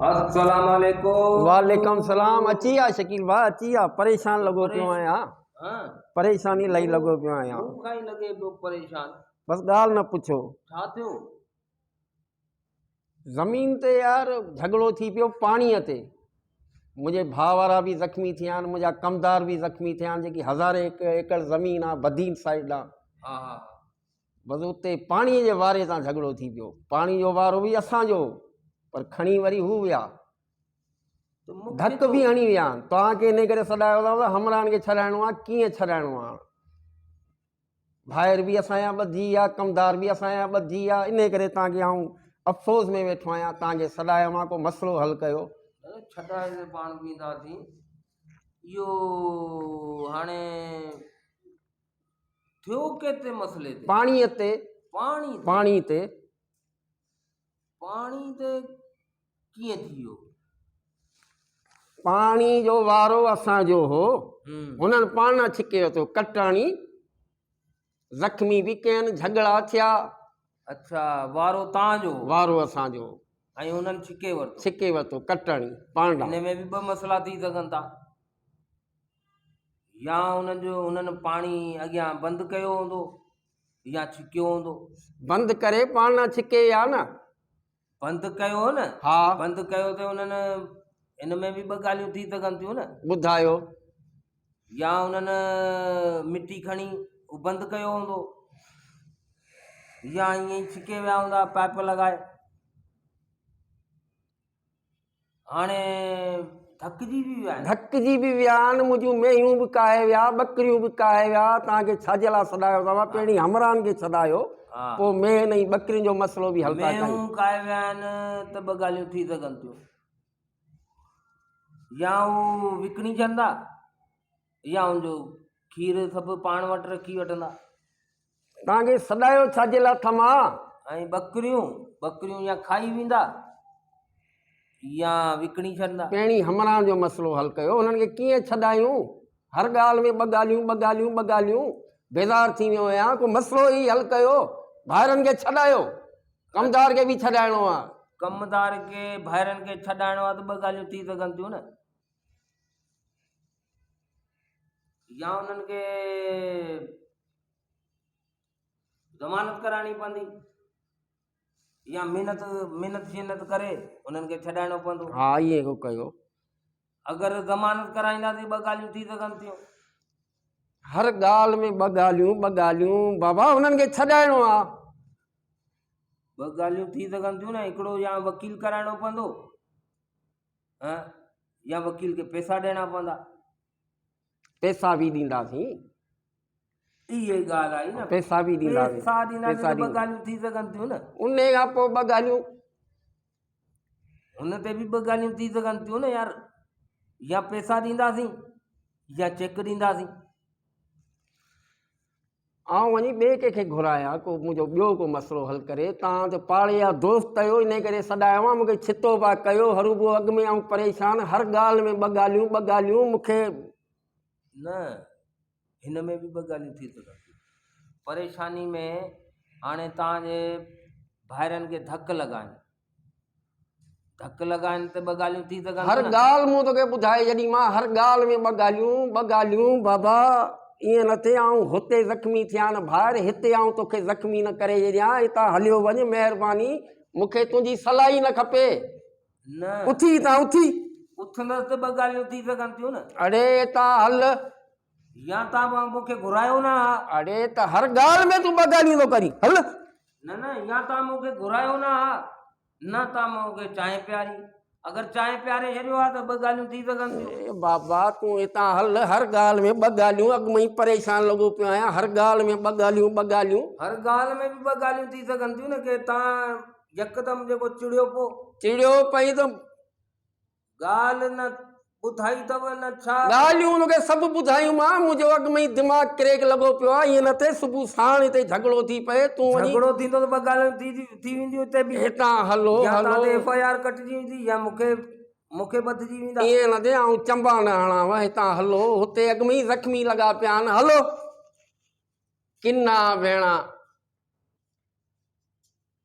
السلام عليڪم. وعليڪم السلام اچي آ شڪيل ڀاء اچي آ پريشان لڳو پيو آهيان پريشاني لئي لڳو پيو آهيان. مون کان ئي لڳي پيو پريشان. بس ڳالهه نه پڇو. ڇا ٿيو؟ زمين تي يار جهڳڙو ٿي پيو پاڻيء تي منهنجي ڀاء وارا به زخمي ٿيا آهن منهنجا ڪمدار به زخمي ٿيا آهن جيڪي هزارين ايڪڙ زمين آهي بدين سائيڊ آهي بس اتي پاڻيء جي واري تان جهڳڙو ٿي پيو پاڻي جو وارو به اسان جو هو پر کڻي وري هو ويا ڌڪ به هڻي ويا آهن توهان کي ان ڪري سڏايو اٿم ته همراهن کي ڇڏائڻو آهي ڪيئن ڇڏائڻو آهي ڀائر به اسان جا ٻڌي ويا، ڪمدار به اسان جا ٻڌي ويا، انهيء ڪري توهان کي آئون افسوس ۾ ويٺو آهيان، توهان کي سڏايو مان ڪو مسئلو حل ڪيو. دادا ڇڏائي ته پاڻ به اينداسين، اهو هاڻي ٿيو ڪيتري مسئلي تي؟ پاڻيء تي. پاڻي تي؟ پاڻي تي. پاڻي تي ڪيئن ٿي ويو؟ پاڻي جو وارو اسان جو هو، هنن پاڻ ڇڪي ورتو، ڪٽاڻي زخمي به ڪين، جهڳڙا ٿيا. اڇا، وارو تان جو هو؟ وارو اسان جو هو. ۽ هنن ڇڪي ورتو؟ ڇڪي ورتو، ڪٽاڻي پاڻ ڏانهن. ان ۾ به ٻه مسئلا ٿي سگهن ٿا، يا انهن جو انهن پاڻي اڳيان بند ڪيو هوندو يا ڇڪيو هوندو. بند ڪري پاڻ ڏانهن ڇڪي ويا نه. بند ڪيو هو نه؟ ها. بند ڪيو ته انهن ان ۾ به ٻه ڳالهيون ٿي سگهن ٿيون نه. ٻڌايو. يا انهن مٽي کڻي اهو بند ڪيو هوندو يا ائين ئي ڇڪي ويا هوندا پائپ لڳائي. هاڻي ڌڪجي به ويا آهن. ڌڪجي به ويا آهن، منهنجون مينهيون به ڪاهي ويا، ٻڪريون به ڪاهي ويا، توهان کي ڇا جي لاء سڏايو اٿو، پهرين همراهن کي سڏايو، پوء مينهن ۽ ٻڪرين جو مسئلو به حل ٿا ڪيون. مينهون ڪاهي ويا آهن ته ٻه ڳالهيون ٿي سگهن ٿيون، يا هو وڪڻي ڇڏندا يا ان جو کير سڀ پاڻ وٽ رکي وٺندا. توهان کي سڏايو ڇا جي لاء اٿم ها؟ ۽ ٻڪريون، ٻڪريون يا کائي ويندا يا وڪڻي ڇڏندا. پهرين همراهن جو مسئلو حل ڪيو، انهن کي ڪيئن ڇڏايون؟ هر ڳالهه ۾ ٻه ڳالهيون، ٻه ڳالهيون، ٻه ڳالهيون، بيزار ٿي ويو آهيان، ڪو مسئلو ئي حل ڪيو، ڀائرن کي ڇڏايو، ڪمدار کي به ڇڏائڻو آهي. ڪمدار کي، ڀائرن کي ڇڏائڻو آهي ته ٻه ڳالهيون ٿي سگهن ٿيون نه. يا انهن کي ضمانت ڪرائڻي پوندي يا محنت محنت شحنت ڪري انهن کي ڇڏائڻو پوندو. ها ائين ڪو ڪيو. اگر ضمانت ڪرائينداسين ٻه ڳالهيون ٿي سگهن ٿيون. هر ڳالهه ۾ ٻه ڳالهيون ٻه ڳالهيون بابا انهن کي ڇڏائڻو آ. ٻه ڳالهيون ٿي سگهن ٿيون نه هڪڙو يا وڪيل ڪرائڻو پوندو ها يا وڪيل کي پيسا ڏيڻا پوندا. پيسا به ڏينداسين. اها ڳالهه آئي نه. پيسا به ڏينداسين. پيسا ڏينداسين ته ٻه ڳالهيون ٿي سگهن ٿيون نه. انهي کان پوء ٻه ڳالهيون. هن تي به ٻه ڳالهيون ٿي سگهن ٿيون نه يار. يا پيسا ڏينداسين يا چيڪ ڏينداسين. آئون وڃي ٻئي ڪنهن کي گهرايان ڪو منهنجو ٻيو ڪو مسئلو حل ڪري. توهان ته پاڙي جا دوست آهيو انهي ڪري سڏايو آهي. مون کي ڇتو پيا ڪيو. هروڀرو اڳ ۾ آئون پريشان. هر ڳالهه ۾ ٻه ڳالهيون ٻه ڳالهيون مون کي. نه هن ۾ به ٻه ڳالهيون ٿي سگهن ٿيون. پريشاني ۾ هاڻي توهان جي ڀائرن کي ڌڪ لڳا آهن. ڌڪ لڳا آهن ته ٻه ڳالهيون ٿي سگهن هر ٿيون نه. ڳالهه مون توکي ٻڌائي ڇڏي مان هر ڳالهه ۾ ٻه ڳالهيون ٻه ڳالهيون بابا ائين نه ٿئي آئون هتي زخمي ٿيان نه ڀائر هتي آئون توکي زخمي نه ڪري ڇڏيان هتان هليو وڃ مهرباني مون کي تنهنجي صلاح ئي نه کپي. نه. اٿي هتان اٿي. اٿندس ته ٻه ڳالهيون ٿي سگهن ٿيون نه. اڙي هتان هل. يا تان مون کي گهرايو نه ها. اڙي ته هر ڳالهه ۾ تون ٻه ڳالهيون ٿو ڪرين. هل. نه نه يا تان مون کي گهرايو نه ها نه تان مون کي چانهه پياري. اگر چانهه پياري ڇڏيو ها ته ٻه ڳالهيون ٿي سگهن ٿيون. اي بابا تون هتان هل. هر ڳالهه ۾ ٻه ڳالهيون. اڳ ۾ ئي پريشان لڳو پيو آهيان. هر ڳالهه ۾ ٻه ڳالهيون ٻه ڳالهيون. هر ڳالهه ۾ به ٻه ڳالهيون ٿي سگهن ٿيون نه ڪي تان يڪدم جيڪو چڙيو پو. چڙيو پئي ته. ڳالهه نه ٻڌائي اٿو نه ڇا. ڳالهيون هن کي سڀ ٻڌايون مان، منهنجو اڳ ۾ ئي دماغ ڪريڪ لڳو پيو آهي، ائين نه ٿئي صبح ساڻ هتي جهڳڙو ٿي پئي، تون وڃي. جهڳڙو ٿيندو ته ٻه ڳالهيون ٿي وينديون هتي به. هتان هلو يا هلو. توهان تي ايف I R ڪٽجي ويندي يا مون کي مون کي ٻڌجي ويندا. ائين نه ٿئي آئون چنبا نه هڻانو، هتان هلو، هتي اڳ ۾ ئي زخمي لڳا پيا آهن، هلو. ڪنا ڀيڻا.